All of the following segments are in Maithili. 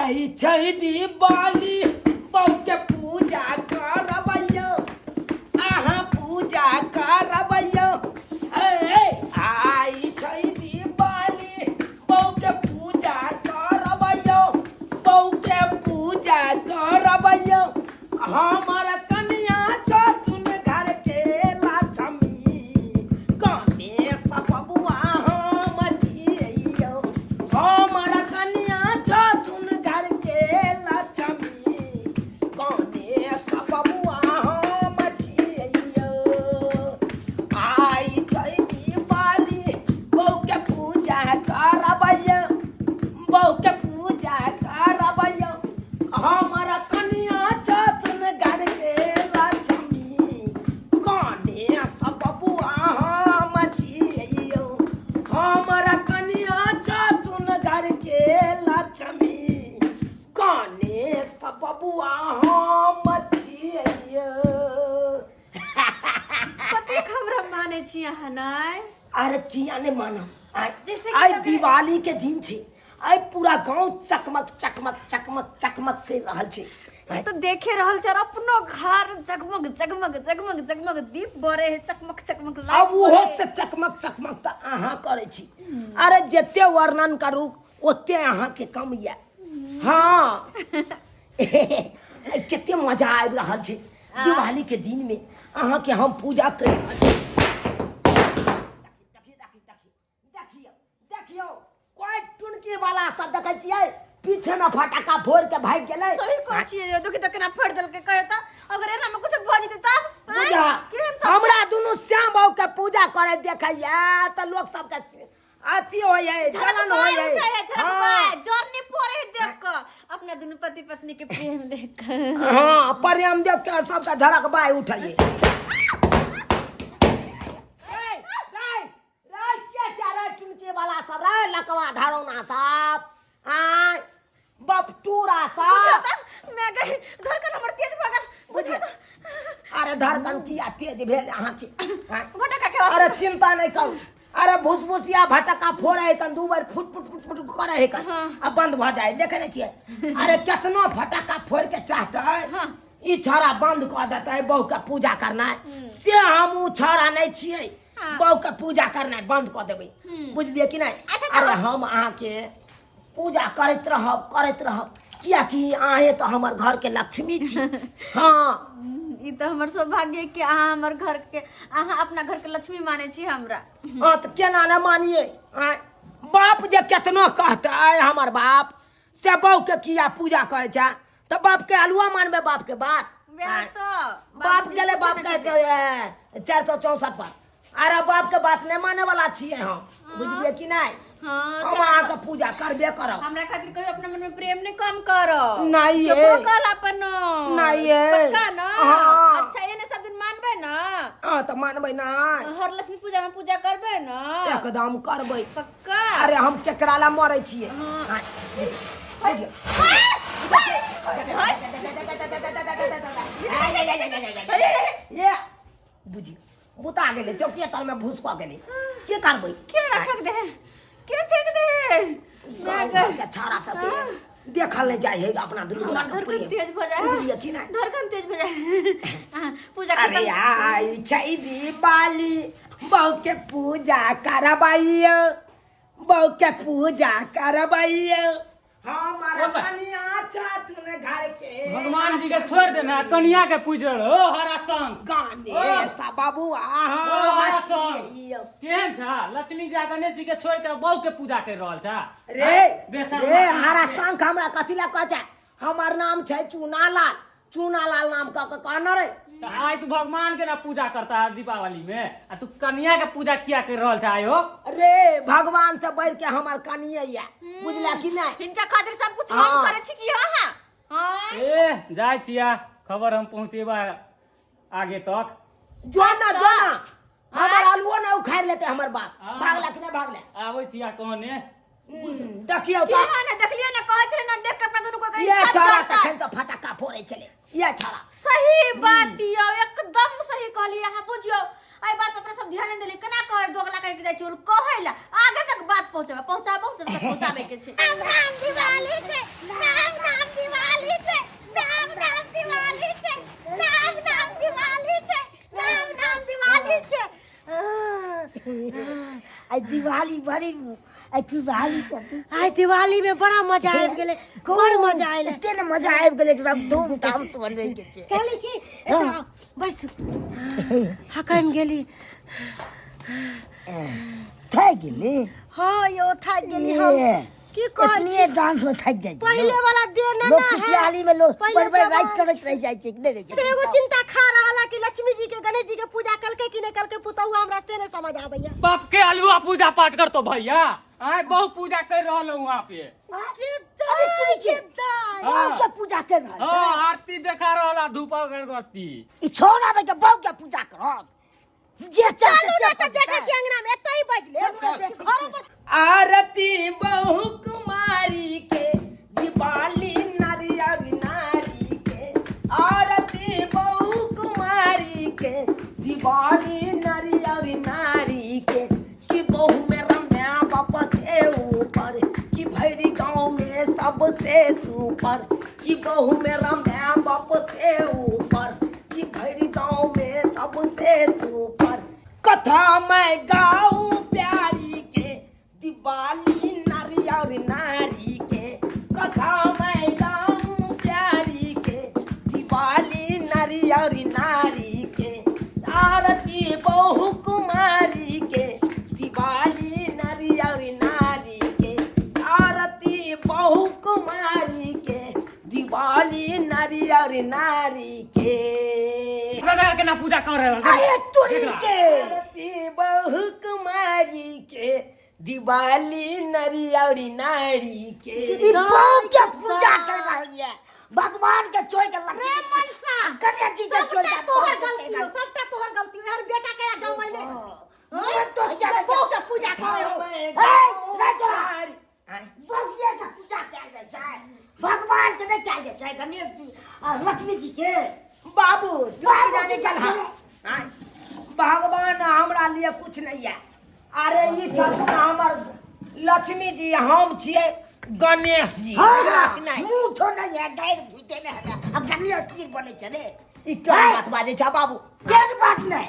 आई छै दिवाली बहु के पूजा करबैयो अहाँ पूजा करबैयो ए आई छै दिवाली बहु के पूजा करबैयो बहु के पूजा करबैयो हमर कनिया छथुन घर के लक्ष्मी गणेश बबुआ हम छियौ हमर कनिया छथुन घर के लक्ष्मी गणेश बबुआ हम छियौ आइ छै दिवाली बहू के पूजा करबैया बहू के पूजा करबैया हमर कनिया छथुन घर के लक्ष्मी गणेश बबुआ हम छियौ हमर कनिया छथुन घर के लक्ष्मी गणेश बबुआ हम छियौ। कतेक हमरा मानै छी अहाँ नहि? अरे किया नहि मानब? जैसे कि आइ अगर- दिवाली के दिन छै, आइ पूरा गांव चकमक चकमक चकमक चकमक कर रहल छै। आइ तऽ देखे रहल छै और अपनो घर जगमग जगमग जगमग जगमग दीप बरे है, चकमक चकमक लाइट आब ओहो बरे है। से चकमक चकमक तऽ अहाँ करै छी। अरे जते वर्णन करू ओते अहाँके कम यऽ। हाँ, कते मजा आबि रहल छै दिवाली के दिन में अहाँके हम पूजा कर रहल छी। देखियौ देखियौ देखियौ देखियौ कोइ टुनकी वाला सब देखै छियै पीछे में फटाका फोड़ के भागि गेलै। सही कहै छियै, देखी तऽ केना फोड़ि देलकै। कहियो तऽ अगर एना में कुछ भऽ जेतै तब आँय? पूजा केहन सब हमरा दुनू श्याम बाबू के पूजा करे देखैया तऽ लोक सबके अथी होइए, जलन होइए। हाँ। जर नहीं पड़े है देख के अपना दुनू पति पत्नी के प्रेम देख के। हाँ, प्रेम देख के सबके झड़क बाय उठैए। वाला सब रे लकवा धरौना सब आय बपटूरा सब। मैं गई धड़कन हमर तेज भऽ गेल। बुझिए। अरे धड़कन किया तेज भेल अहाँके? आँय? भटका के। अरे चिंता नहीं करू। अरे भुसभुसिया भटका फोड़े है कन, दू बेर फुट फुट फुट फुट करे है कन आ बंद भऽ जाए, देखे नहीं छियै? अरे केतनो फटाका फोड़ के चाहतै ई छौड़ा बंद कऽ देतै बहू के पूजा करनाइ, से हम उ छौड़ा नहीं छियै। बहू के पूजा करनाइ बंद कऽ देबै, बुझलियै कि नहि? अच्छा, तऽ अरे हम अहाँके पूजा करैत रहब, करैत रहब, कियाकि अहें तऽ हमर घर के लक्ष्मी छी। हाँ, ई तऽ हमर सौभाग्य है कि अहाँ हमर घर के, अहाँ अपना घर के लक्ष्मी मानै छी हमरा। हाँ तऽ केना ने मानिए? आँय, बाप जे केतनो कहतै हमर बाप से बहू के किया पूजा करै छै, तऽ बाप के अलुआ मानबै बाप के बात? वएह आँय, तऽ बाप गेलै बाप के 464 पर। अरे बाप के बात नहि माने वाला छियै हम, बुझलियै कि नहि? हाँ। हम अहाँके पूजा करबे करब। हमरा खातिर कहियो अपना मन में प्रेम नहीं कम करो। नहीं ये। केकरो कहला अपन नहीं ये। पक्का ना? हाँ। अच्छा, एने सब दिन मानबै ना? हाँ तऽ मानबै ना। हर लक्ष्मी पूजा में पूजा करबै ना? एकदम करबै। पक्का? अरे हम केकरा ला मरै छियै? हाँ। हाँ, बुझ- ये बुझी बुता गेलै, चौकिए तर में भूस कऽ गेलै। के करबै? के ना फेंक दे, के फेंक दे? गाँव घर के छाड़ा सबके देखल नहि जाइ है अपना दुनू गोरा हमर के धड़कन प्रेम। तेज भऽ जाए। बुझलियै कि नहि? धड़कन तेज भऽ जाए। हाँ, पूजा अरे खत्म। आई छै दिवाली बहू के पूजा करबैयो, बहू के पूजा करबैयो, हमर ओ बा। कनिया छथुन घर के। भगवान जी के छोड़ देना, कनिया के पूज रहल हो हरा संग गणेश बाबू ओ अहाँ हरा संग। छियै। केहन छा लक्ष्मी जी आ गणेश जी के छोड़ के बहू के पूजा कर रहल छा? रे बेशर्म रे आदमी। हरा शंख हमरा कथी लए कहै छै? हमर नाम छै चूनालाल, चूनालाल नाम कह के कहने रे। तऽ आइ तू भगवान के ना पूजा करता है दीपावली में, आ तू कनिया के पूजा किया कर रहल छा आइ हो? रे भगवान से बढ़ के हमर कनिये या, बुझला कि नहि? हिनका खातिर सब कुछ हम हाँ। करै छी कि अहाँ? हाँ। ए जाइ छिया, खबर हम पहुँचेबा आगे तक। जो ना, जो ना, हमर आलुओ ना उखाड़ लेते हमर बाप। हाँ। भागला कि नहि भागला? आबै छिया कहने। देखियौ की तऽ है ना, देखलियै ना, कहै छलै ना, देख के अपना दुनू को ये सब छौड़ा जरता। तखन से फटाका फोड़ै छलै ये छौड़ा। सही बात यौ, एकदम सही कहलियै अहाँ। बुझियौ एहि बात पर अपना सब ध्यान नहि देलियै। केना कहै दोगला करके जाइ छै कहै ला, आगे तक बात पहुँचाबै पहुँचाबै पहुँचाबै के छै। राम दिवाली छै, राम आइ दिवाली बड़ी आइ खुशहाली के दिन। आइ दिवाली में बड़ा मजा आबि गेलै, बड़ मजा आयल। एते ने मजा आबि गेलै कि सब धूमधाम से मनबै के छै। कहली कि एतऽ आउ, बैसू। हकमि गेली। थाकि गेली? हँ यौ, थाकि गेली हम। ए, की कहै छी? एतनिए डांस में थाकि जाइ छै। पहिले वाला देह ना लोग ना है। खुशहाली में लोग पहिले बड़ बड़ राति जमाना करैत रहि जाइ छै कि नहि रहै तऽ छै? एगो चिंता खा रहल है कि लक्ष्मी जी के गणेश जी के पूजा कलकै कि नहि कलकै पुतहुआ, हमरा से नहि समझ आबैया। बाप के अलुआ पूजा पाठ कर तो भैया आय बहुत पूजा कर रहल हूँ वहाँ पे। अरे तुरी के हाँ। बहु के पूजा कर रहल छै। हाँ, आरती देखा रहल है, धूप अगरबत्ती। ई छोड़ा के बहु के पूजा करब जे चाहते चलू से ने तऽ करू। देखै छी अंगना में एतै बाजि लेब। चलू ने देखै घरो पर आरती बहु कुमारी के दिवाली नारियर नारी के, आरती बहु कुमारी के दिवाली नारियर नारी के, कि बहु मेरा माँ बाप से ऊपर, कि भैरी गाँव में सबसे सुपर, कि बहु मेरा माँ बाप से ऊपर, कि भैरी गाँव में सबसे सुपर। कथा मैं गाऊं प्यारी के दिवाली नारियर नारी के, कथा मैं गाऊं प्यारी के दिवाली नारियर नारी के, आरती बहु कुमारी के दिवाली नारियर नारी के, आरती बहु कुमारी के दिवाली नारियर नारी के। हमरा लगा के ना पूजा कर रहल। अरे तुरी के आरती बहु कुमारी के दिवाली नारियर नारी के। ई बहु के पूजा कर रहल ये, भगवान के छोड़ के लक्ष्मी रे मनसा, आ गणेश जी के छोड़ सबटा के तोहर बहु के गलती हो, सबटा तोहर गलती हो। हर बेटा के जमैले मैं तो जाने बहु के पूजा करे हो। मैं ए, नहीं छोड़ा। बहु के पूजा कयल जाइ छै, भगवान के नहि कयल जाइ छै, गणेश जी आ लक्ष्मी जी के। बाबू तू बाबू जाने जी चल। हाँ, भगवान हमरा लिए कुछ नहीं है। अरे ई छथुन हमर लक्ष्मी जी, हम छियै गणेश जी। हाँ, कि नहि? मुँह छो नहीं है, गायर धुइते नहि है, अब गणेश जी बनै छै रे। ई केहन बात बाजै छ बाबू? केहन बात नहि?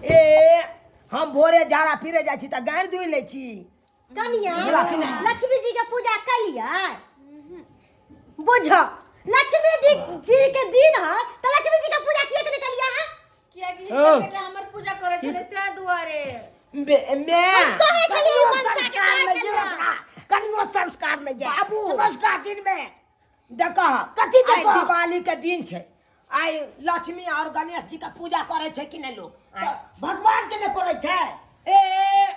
ए, हम भोरे झाड़ा फिरे जाइ छी तऽ गारि धोइ लै छी। कनिया, राखी ने। लक्ष्मी जी के पूजा कलियै? बुझ, लक्ष्मी जी जी के दिन है तऽ लक्ष्मी जी के पूजा किएक नहि कलियै अहाँ? कियाकि ओ। हिनकर बेटा हमर पूजा करे छलै ताहि दुआरे। मैं कहै छलियै कनियो मनसा के संस्कार कहै नहि ये छलियै। ओकरा, कनियो संस्कार नहि ये। बाबू। नमस्कार दिन में देखह। कथी आइ देखह? दिवाली के दिन छै, आइ लक्ष्मी और गणेश जी के पूजा करे छै कि नहि लोक? तऽ भगवान के नहि करै छै? ए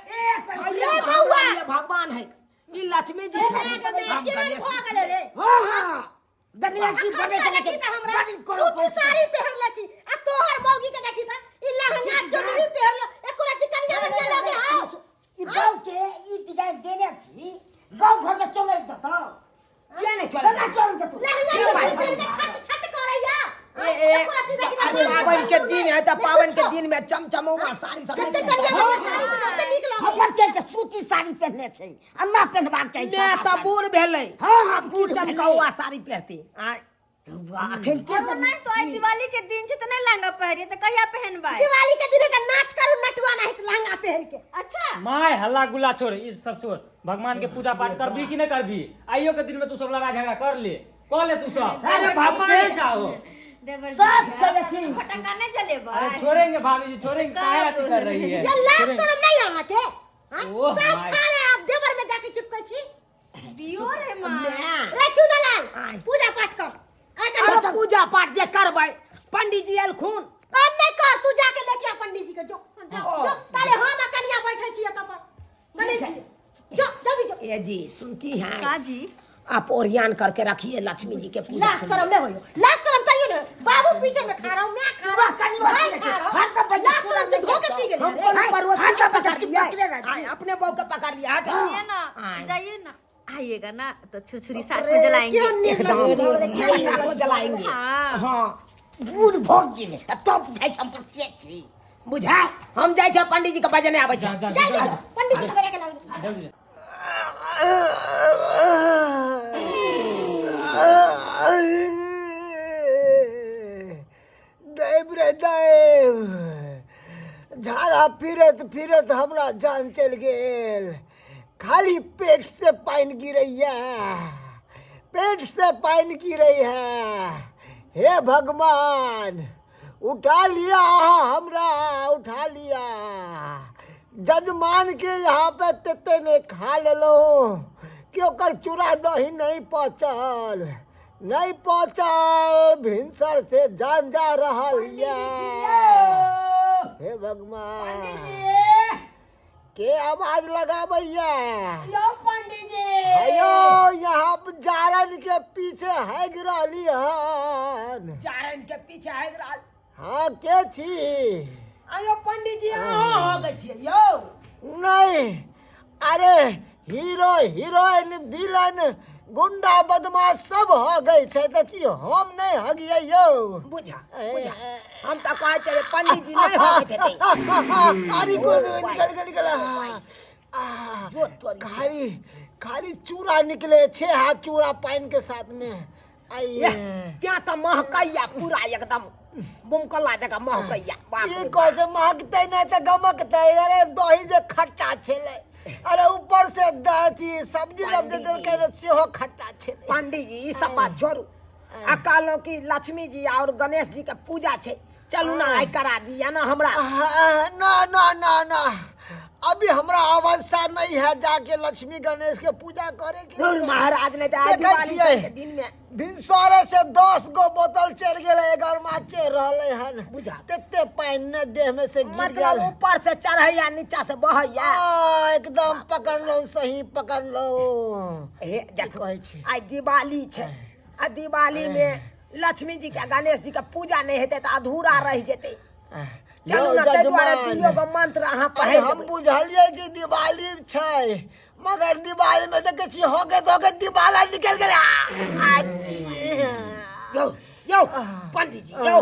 ए, करै छै। भैया, बौआ। ये भगवान है, ई लक्ष्मी जी ए, छै, गे माय, हम केहन गणेश भऽ जी गेलै रे? छियै। हाँ हाँ, गणेश जी अखन बनै के छै देखी लेकिन तऽ हमरा बड़ करो सूती साड़ी पहिरले छी आ तोहर मौगी के देखी तऽ ई लहंगा चुनरी पहिरले, एको रत्ती कनिया बनिया लगे हौ? ई गाँव के ई डिजाइन देने छी, गाँव घर में चलै जतौ? किया नहि चलै? केना चलै जतौ? लहंगा के चुनरी बात? पहिर के छट छट करैया। ए, ए, एको रत्ती देखी तऽ अरे पाबनि के दिन है तऽ नहि पाबनि के कुछो। दिन में चमचमौआ साड़ी सब कते नहि कनिया पहिरतै। बनिया साड़ी पहिरल से नीक लगैया। हमर के छै सूती साड़ी पहिरने छै, अन्ना पहिरबाक चाही मैं सादा तऽ साड़ी। बूढ़ भेलै। हाँ हाँ, की बूढ़ भेलै। चमकौआ साड़ी पहिरती आँय? बौआ, अखन के और सब नहीं तो आइ दिवाली के दिन छै तऽ नहि लहंगा पहिरिए तऽ कहिया पहनबै? दिवाली के दिन है तऽ नाच करू नटुआ नहीं लहंगा पहन के। अच्छा my हल्ला गुल्ला छोड़, ई सब छोड़, भगवान के पूजा पाठ करबी कि नहीं करबी? आइयो के दिन में तू सब लड़ाई झगड़ा कर ले, कह ले तू सब। अरे भगवान के जाओ। देवर जी, सब छै अथी। फटाका नहीं जलेबै? अरे छोड़ेंगे भाभी जी, छोड़ेंगे, काहे अथी कर रही है? ये लाज छोड़ेंगे। शरम नहीं अहाँ के? हाँ? ओह सास my. खा रहे आप देवर में जाके चिपकै छी। दियो रे माँ। मैं रे चुनलाल, आय। पूजा पाठ कर। आय कनि अरे चल। पूजा पाठ जे करबै, पंडित जी एलखुन। हम नहीं कर, तू जाके लेके आ पंडित जी के, जो जो ओ। जो, ताले हम आ कनिया बैठे छी एतऽ पर। गणेश जी, जो जल्दी जो। ए जी, सुनती हैं? का जी? आप ओरियान करके रखिए लक्ष्मी जी के पूजा लाज के शरम नहीं होयो, लाज शरम तैयो नहीं होयो। बाबू पीछे में खा रहा हूँ, मैं खा रहा हूँ, कनियो भाई अथी खा रहा हूँ। हर दम बजे लाज शरम से धो के पी गेलै हम रे। कोनो पड़ोसी हर के दम पकड़ बच्चा लिया, चिपकले रहती। आय, अपने बहू के पकड़ लिया, हट। जाइए ना। आय। जाइए ना, आइएगा ना तो छुरछुरी साथ में जलाएंगे। केहन नीक लगै छै रे, केहन नीक बच्चा को लगै छै। जलाएंगे। हाँ। हाँ। बूढ़ भऽ गेलै आ तब बुझाइ छै हम के छी। बुझाय, हम जाइ छै पंडित जी के बजने आबै जा छै। जा जाय जा, दे, पंडित जी के बजा के लाउ। जल्दी जा। दैब रे दैब, झाड़ा फिरत फिरत हमरा जान चलि गेल। खाली पेट से पानि गिरैया, पेट से पानि गिरैया। हे भगवान, उठा लिया हमरा, उठा लिया। जजमान के यहाँ पे तेते ने खा लेलहुँ कि ओकर चूड़ा दही नहीं पचल, नहीं पचल। भिनसर से जान जा रहल या। हे भगवान, के आवाज लगाबैया? अयो यहाँ जारन के पीछे हैग रहली हन। जारन के पीछे हैग रहल? हाँ, के छी? अयो पंडित जी, अहाँ हो गए छियै यौ? नहीं, अरे हीरो हीरोइन विलन गुंडा बदमाश सब हो गई छै तऽ की हम नहि हगियै यौ? बुझा बुझा, हम तऽ कहै छियै पंडित जी नहि होइत हेतै। अरे गोलू निकल निकल निकल। जो तोरी। खाली खाली चूड़ा निकले, छह हाथ चूड़ा पानि के साथ में आइए। क्या तऽ महकैया पूरा एकदम बुमकला जकाँ महकैया, बाप ई रे। कहै छै महकतै नहि तऽ गमकतै। अरे दही जे खट्टा छलै, अरे ऊपर से अथी सब्जी सब जे देलकै ने सेहो खट्टा छलै। पंडित जी, ई सब बात छोड़ू, आ कहलहुँ कि लक्ष्मी जी और गणेश जी के पूजा छै, चलू ना आइ करा दिया ना हमरा। ना ना ना ना, अभी हमरा अवस्था नहीं है जाके लक्ष्मी गणेश के पूजा करे के। धुर महाराज, नहीं तऽ आइ देखै दिवाली छियै। सबके दिन में भिनसरे से 10 गो बोतल चढ़ि गेलै, एगारमा चढ़ि रहलै हन। बुझा। तते पानि ने देह में से गिर मतलब गेल। ऊपर से चढ़ैया नीचा से बहैया। एकदम पकड़लहुँ, सही पकड़लहुँ। हे देखो, कहै छी? आइ दिवाली छै, आ दिवाली में लक्ष्मी जी के गणेश जी के पूजा नहीं हेतै तऽ अधूरा रहि जेतै। चलू यौ ना, ताहि दुआरे जजमान, दुइयो गो मंत्र अहाँ अरे पढ़ि हम देबै। बुझलियै कि दिवाली छै, मगर दिवाली में देखै छी होके धोके दिवाला निकल गेलै। यौ यौ पंडित जी, यौ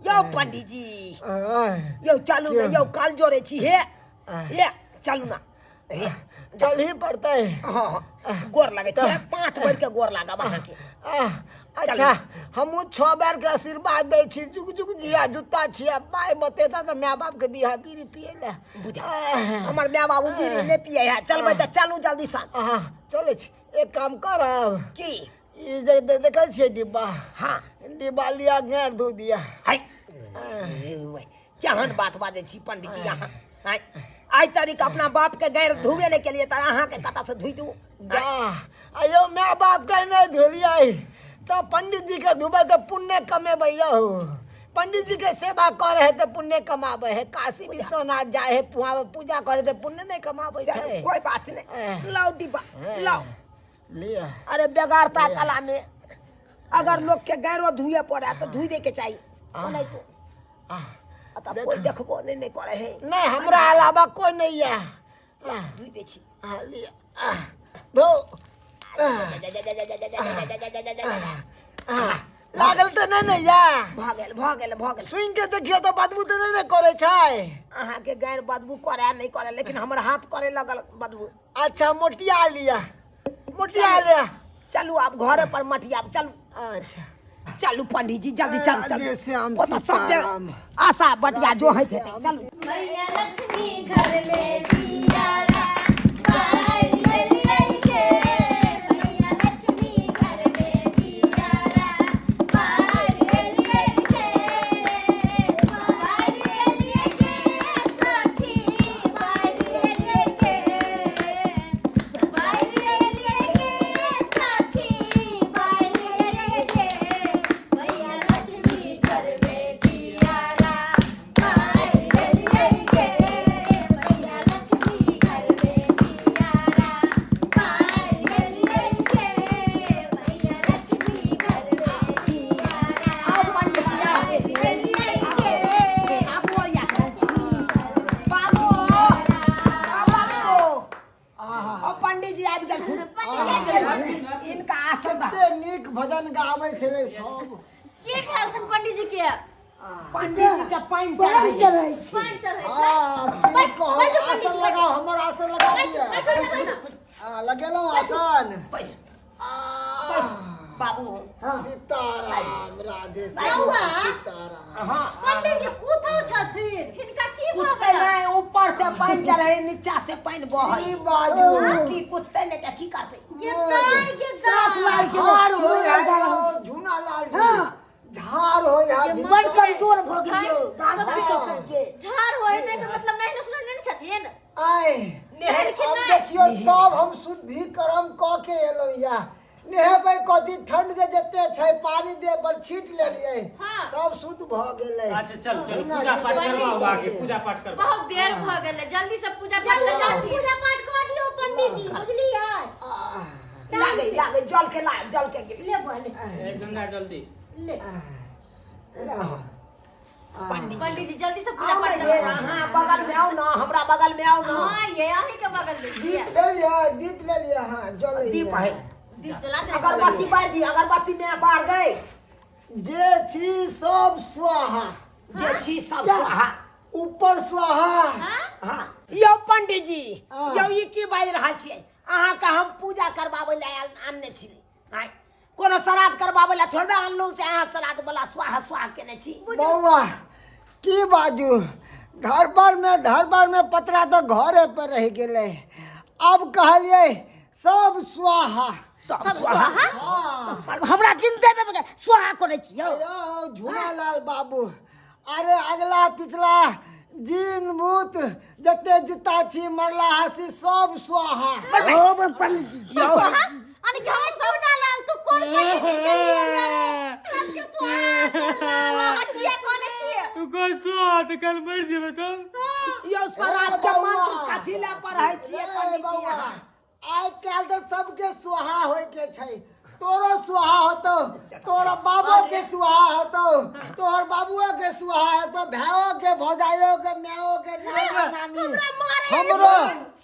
यौ पंडित जी, यौ चलू ने यौ, काल जोड़े छी। हे हे, चलू ना हे। चलही पड़तै। हाँ हाँ, गोर लगै छै, 5 बेर के गोर लागब अहाँके। अच्छा, हमहूँ 6 बेर के आशीर्वाद दै छी। जुग जुग जिया, जूता छिया, पाय बतेता तऽ माय बाप के दिहा बीड़ी पिए लए। बुझा, हमर माय बाबू बीड़ी नहि पिए है। चलबै तऽ चलू जल्दी सँ। अहाँ चलै छी, एक काम करब। की? ई जे देखै छियै डिब्बा? हाँ। डिब्बा लिया, गाँड़ धो दिया। हाय, केहन बात बाजै छी पंडित जी अहाँ? आँय, आइ तारीख अपना बाप के गैर धुबे नहि केलियै तऽ अहाँके कतऽ से धोइ दू? वाह, अयो माय बाप के नहि धोलियै तऽ पंडित जी के धोबै तऽ पुण्य कमेबै यौ। पंडित जी के सेवा करे है तऽ पुण्य कमाबै है। काशी विश्वनाथ जाए है, वहाँ पूजा करे तऽ पुण्य नहि कमाबै चलू, छै। कोई बात नहीं, लाओ डिब्बा लाओ। लिअ। अरे बेगारता कला में अगर लोग के गैरो धुए पड़े तऽ धुइ दे के चाही। नहीं तो अतः कोई देखबो नहीं नहीं करे है। नहीं, हमरा अलावा कोई नहीं है। धुइ दे छी। लिअ, धो। लागल तऽ नहि ने या? भऽ गेल, भऽ गेल, भऽ गेल। सुनि के देखियौ तऽ बदबू तऽ नहि ने करै छै? अहाँके गैर बदबू करे नहि करे, लेकिन हमर हाथ करे लगल बदबू। अच्छा, मोटिया लिअ, मोटिया लिअ। चलू, आब घरे पर मटियाब, चलू। अच्छा। चलू पंडित जी, जल्दी चलू चलू। राधे श्याम ओतऽ सब सीताराम। आशा बटिया जो होइत हेतै, चलू। मैया लक्ष्मी घर में दिया बारी के, मैया लक्ष्मी घर में दिया बारी के, बारी के सखी, बारी के, बारी के सखी, बारी के, मैया लक्ष्मी घर में दिया बारी के, मैया लक्ष्मी घर में दिया बारी के, मैया लक्ष्मी घर में दिया आउ पंडित जी, आउ। बारी के। आबू ओरिया के। बाबू, आ बाबू, ओ पंडित जी आबि गेलखुन, इनका आसन कते नीक भजन गाबै छलै सब। की भेल छनि पंडित जी के? पंडित जी के पानि पानि चढ़ै। चढ़ै छै। पानि चढ़ै छै। हाँ, की बैठ- कहब, बैठू पंडित आसन जी, लगाओ, हमर आसन लगा बैठू, दिअ। बैठू, बैठू। हाँ, लगेलहुँ आसन। बैसू। आ, बाबू। सीताराम राधे बौआ। सीताराम। हाँ। पंडित जी कुथौ छथिन? हिनका की भऽ कुदते गेल? नहीं, ऊपर से पानि चढ़े, नीचा से पानि बहै। की बाजू? की कुदते नहीं तऽ की करतै? गे दाइ गे साफ दाइ। लाल छै। झाड़ होय जा है रहल छै। झूना लाल जी। हाँ। झाड़ होय है। बड़ कमजोर भऽ गेलियौ गाल पीट के। झाड़ होय के मतलब नहीं सुनने ने छथिन। आय नेहेलखिन अब नहि। देखियो सब हम शुद्धि कर्म क के एलहुँ या नेहेबै कथी, ठंड जे जते छै पानी देह पर छीट लेलियै। हाँ। सब शुद्ध भऽ गेलै। अच्छा चल चल, गंगा पूजा जी पाठ के करवाओ आगे। जल। पूजा पाठ करवाओ। बहुत देर भऽ गेलै, जल्दी से पूजा पाठ जल्दी करवा जल्दी दियौ। पूजा पाठ कऽ दियौ पंडित जी, बुझलियै? आह, लागे लागे, जल के ला, जल के गिर। ले बा ले। ए गंगा जल्दी। ले। पंडित जी जल्दी से पूजा आओ पाठ ना ये, करवा। अहाँ बगल में आओ ना, हमरा बगल में आओ ना। हाँ, ये अहीं के बगल में दीप ले लिया, दीप ले लिया, हाँ जल। दीप है। दीप जला दे। अगरबत्ती बार दी, अगरबत्ती में बार गए। जे छी सब स्वाहा। जे छी सब स्वाहा। ऊपर स्वाहा। हाँ। हाँ यौ पंडित जी। हाँ। यौ, ई की बाजि रहल छियै? अहाँके हम पूजा करबाबै लए आयल आनने छी। आँय, कोनो श्राद्ध करबाबै लए थोड़बे आनलहुँ से अहाँ श्राद्ध वाला स्वाहा स्वाहा केने छी। बौआ की बाजू, घर पर में घर पर में पतरा तऽ घरे पर रहि गेलै। अब कहलियै सब स्वाहा। सब स्वाहा? हाँ। हमरा जिंदे में स्वाहा करै छी यौ। यौ झूनालाल बाबू, अरे अगला पिछला जिन भूत जते जिता छी मरला हसी सब स्वाहा। ओ पंडित जी यौ। अरे क्या सोना लाल, तू कोन पंडित जी के लिए एले रे? सबके स्वाहा करना। किया कोने छियै? तू कोई सो तो कल मर जेबे तो। यौ, श्राद्ध के मंत्र कथी लए पढ़ै छियै ए पंडित जी बौआ, अहाँ? आइ काल्हि तऽ सबके स्वाहा होइ के छै। तोरो स्वाहा होतौ, तोरा बाबो के स्वाहा होतौ, तोहर बाबुओ के स्वाहा होतौ, भाइओ के, भौजाइयो के, मायो के, नाना नानी, हमरो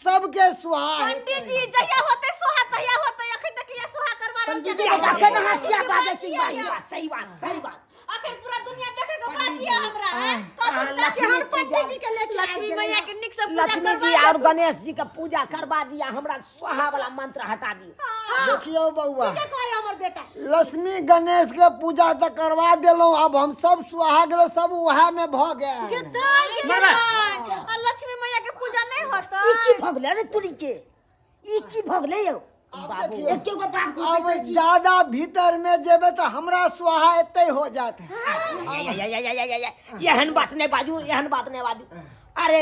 सबके स्वाहा पंडित हेतै। जी जहिया होतै सोहा तहिया होतै, अखन तक ये सोहा करवा रहल पंडित छै। जी अखन अहाँ किया बाजै छी? सही बात, सही बात, सही बात। अखन पूरा दुनिया देखे के बाकी है हमरा, हैं? अहाँ कथी तक लक्ष्मी हम पूजा पंडित जी के लेके आबि लक्ष्मी गेलै। मैया के नीक से पूजा लक्ष्मी जी करवा और देतू। गणेश जी के पूजा करवा दिया, हमरा स्वाहा वाला मंत्र हटा दियौ। देखियौ बौआ। के कहै हमर बेटा? लक्ष्मी गणेश के पूजा तऽ करवा देलहुँ, अब हम सब सुहा गेलो, सब उएह में भऽ गेल। गे दाइ गे। मरबे। आ लक्ष्मी मैया के पूजा नहीं होतै? ई की भऽ गेलै रे तुरी के? ई की भऽ गेलै यौ आब बाबू? देखियौ। एके गो बात अब घुसै छी। ज्यादा भीतर में जेबै तऽ हमरा स्वाहा एते हो जात। एहन बात नहि बाजू, एहन बात नहि बाजू। अरे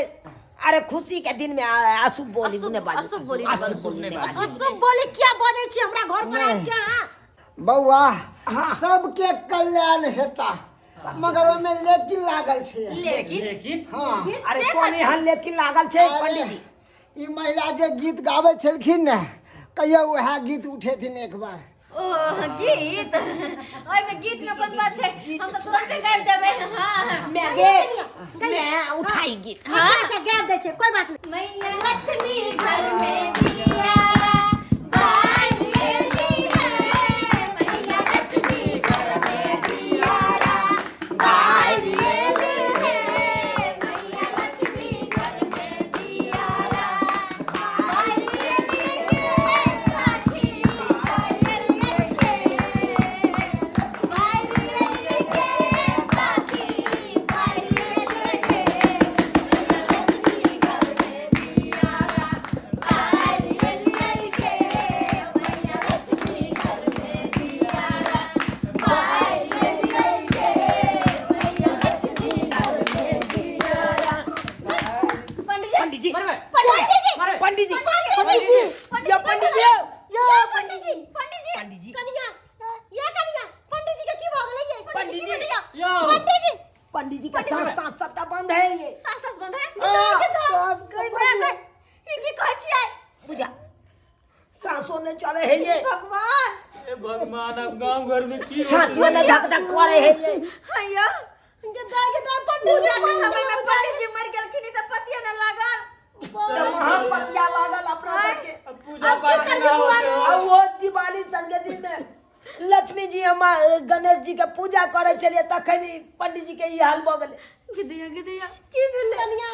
अरे, खुशी के दिन में अशुभ बोली अशुभ- नहि बाजू। अशुभ बोली नहि। अशुभ बोली नहि बाजू। अशुभ बोली किया बजै छी हमरा घर पर आबि के अहाँ? बौआ, सबके कल्याण हेता, मगर ओहिमे लेकिन लागल छै। लेकिन? लेकिन? हाँ। अरे, कोन एहन लेकिन लागल छै पंडित जी? ई महिला जे गीत गाबै छलखिन ने, कहियो उएह गीत उठेथिन एक बार। ओ गीत, ओहिमे गीत में कोन बात छै? हम तऽ तुरंते गाबि देबै। हाँ। मैं गे मैं उठाई गीत। अच्छा अच्छा, गायब दै छै, कोई बात नहीं। मैया लक्ष्मी घर में दिया बार लेली है, मैया लक्ष्मी घर में दिया बार लेली है, मैया लक्ष्मी घर में दिया बार लेली है, साथी बार लेली है, बार लेली है, साथी बार लेली है, मैया लक्ष्मी घर में दिया बार लेली है, मैया लक्ष्मी घर में दिया बार लेली है, मैया लक्ष्मी घर में दिया। पंडित जी। पंडित जी। मरबे। पंडित जी। मरबे। पंडित जी। पंडित जी। यो पंडित जी। यो पंडित जी, पंडित जी। पंडित जी। कनिया, ये कनिया, पंडित जी के की भऽ गेलै ये? पंडित जी। यौ। पंडित जी। पंडित जी का सांस तांस सबटा बंद है ये। सास तास बंद है? हाँ। सास के बंद है। ई की कहै छियै? बुझा सांसो नहीं चले है ये। भगवान! ए भगवान, अब गांव घर में की छातियो ने धक धक करे है ये। हैया। गे दाइ गे दाइ, पंडित जी पूजा के मरि समय में गेल। पंडित जी मरि गेलखिन तऽ पतिया न लागल। तो महापतिया लागल अपना सबके। अब पूजा पाठ ना होते हो। आ वो दिवाली संगे दिन में लक्ष्मी जी हम गणेश जी के पूजा करे छलियै, तखन ई पंडित जी के ई हाल भऽ गेलै। गिदिया गिदिया, की भेलै? कनिया,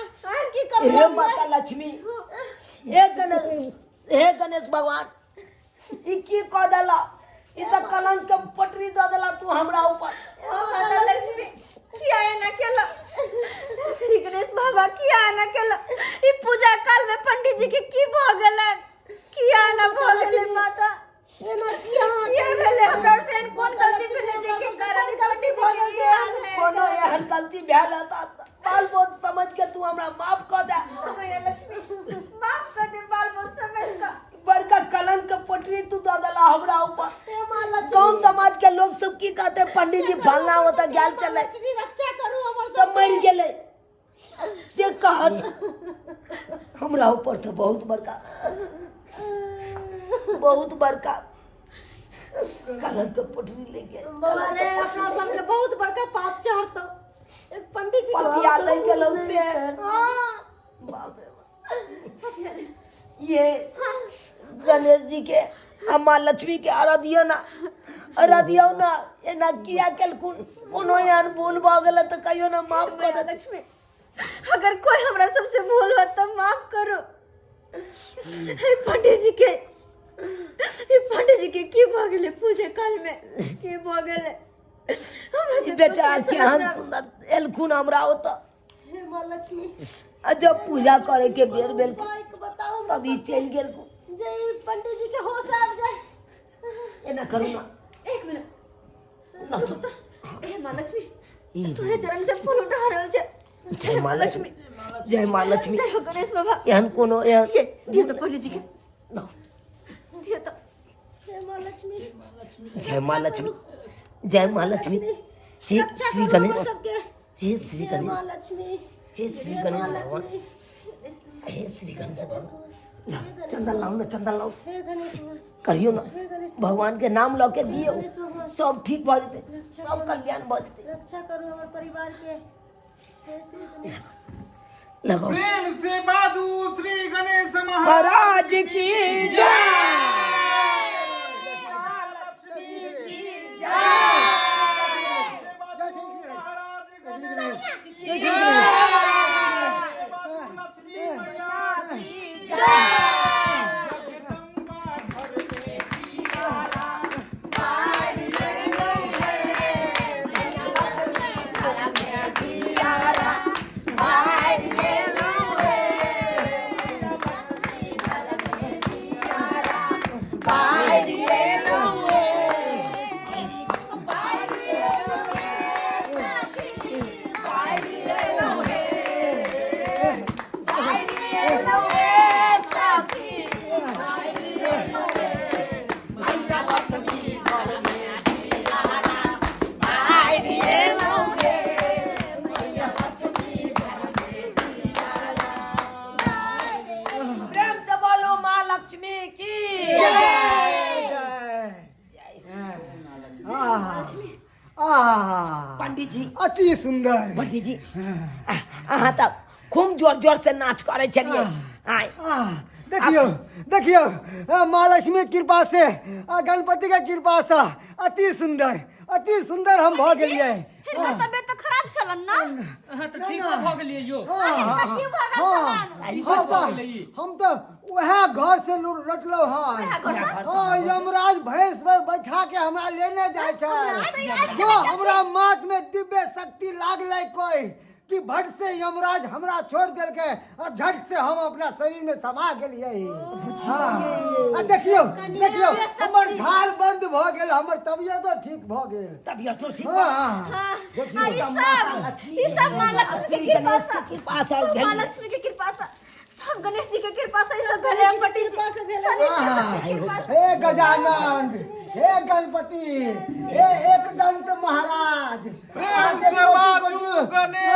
की करबै? हे माता लक्ष्मी, हे गणेश, हे गणेश भगवान, ई की कऽ देला? ई त कलंक के पटरी दऽ देला तू हमरा ऊपर। माता लक्ष्मी किया एना केला? श्री गणेश बाबा किया एना केला? ई पूजा काल में पंडित जी के की भऽ गेलन? किया एना भऽ गेलै माता? एना किया किया भेलै हमरा से? एहन कोन गलती भेलै जे के कारण पंडित जी के ई हाल है? कोनो एहन गलती भेल हेतऽ बाल बोध समझ के तू हमरा माफ कऽ दे। मैया लक्ष्मी माफ कर दे बाल बोध समझ कऽ। बड़का कलंक के पटरी तू दऽ देला हमरा ऊपर। हे माँ लक्ष्मी, गाँव समाज के लोग सब की कहते, पंडित जी फलना होता गेल चले लक्ष्मी रक्षा करू हमर सब मरि गेलै से कहत। हमरा ऊपर तऽ बहुत बड़का बहुत बड़का कलंक के पटरी ले गेल। बाबा रे, अपना सबके बहुत बड़का पाप चढ़तो एक पंडित जी के। पतिया ले गेलौ से। हाँ। बाप रे बाप। ये गणेश जी के आ माँ लक्ष्मी के आराधियो ना, आराधियो ना। एना किया केलखुन? कोनो एहन भूल भऽ गेलै तऽ कहियो ना माफ कऽ मैया दे। लक्ष्मी, अगर कोई हमरा सबसे भूल हो तो माफ करो। हे पंडित जी के, हे पंडित जी के की भऽ गेलै? पूजे काल में की भऽ गेलै? हमरा ई तऽ बेचारा कुछ नहि केहन समझ। सुंदर एलखुन हमरा ओतऽ हे माँ लक्ष्मी, आ जब पूजा करे के बेर भेल उपाय के बताउ हमरा तब ई चलि गेलखुन। जे ई पंडित जी के होश आबि जाय। एना करू ना। एक मिनट ना तो। हे माँ लक्ष्मी, ई तोरे चरण से फूल उठा रहल छै। जय माँ लक्ष्मी, जय माँ लक्ष्मी। जय हो गणेश बाबा। एहन कोनो एहन ये दियो तो पंडित जी के। ना। दियो तो। हे माँ लक्ष्मी, जय माँ लक्ष्मी, जय माँ लक्ष्मी। हे रक्षा श्री करू हमर गणेश, सबके। हे श्री हे माँ गणेश, लक्ष्मी, हे श्री हे गणेश माँ भगवान, लक्ष्मी, हे श्री गणेश भगवान। ला, चंदन लाओ ना, चंदन लाओ। हे गणेश भगवान, करियो ना, हे गणेश भगवान के नाम लऽ के दियौ, गणेश भगवान। सब ठीक भऽ जेतै, सब कल्याण भऽ जेतै। रक्षा करू हमर परिवार के। हे श्री गणेश। लगाओ। प्रेम से बाजू श्री गणेश महाराज की जय। लक्ष्मी की जय। महाराज गणेश की जय। लक्ष्मी मैया की जय। जगदम्बा घर में दियारा प्रेम से बोलो माँ लक्ष्मी की जय। आह, पंडित जी, अति सुंदर। पंडित जी, अहाँ तऽ खूब जोर जोर से नाच करै छलियै आय। आह, देखियौ देखियौ, माँ लक्ष्मी के कृपा से आ गणपति के कृपा से अति सुंदर, अति सुंदर हम भऽ गेलियै। हिनकर तबियत तऽ खराब छलन ना? अहाँ तऽ ठीक भऽ गेलियै यौ। हाँ, की भऽ गेल हाँ, छलन? हम तऽ हम तऽ उएह घर से लौटलहुँ हन। हाँ, यमराज भैंस पर बैठा के हमरा लेने जाइ छै। जो हमरा माथ में दिव्य शक्ति लागलै कोई कि भट से यमराज हमरा छोड़ देलकै आ झट से हम अपना शरीर में समा गेलियै। हाँ। आ देखियौ देखियौ, हमर झाल बंद भऽ गेल, हमर तबियतो ठीक भऽ गेल। तबियतो ठीक। हाँ, हाँ, देखियौ। आ ई सब माँ लक्ष्मी के कृपा से, कृपा से सब भेल। माँ लक्ष्मी के कृपा से, सब गणेश जी के कृपा से ई सब भेलै। हम पंडित जी सब आहा। कृपा से। हे गजानंद, हे गणपति, हे एकदंत महाराज, प्रेम अहाँके से कोटि बाजू कोटि गणेश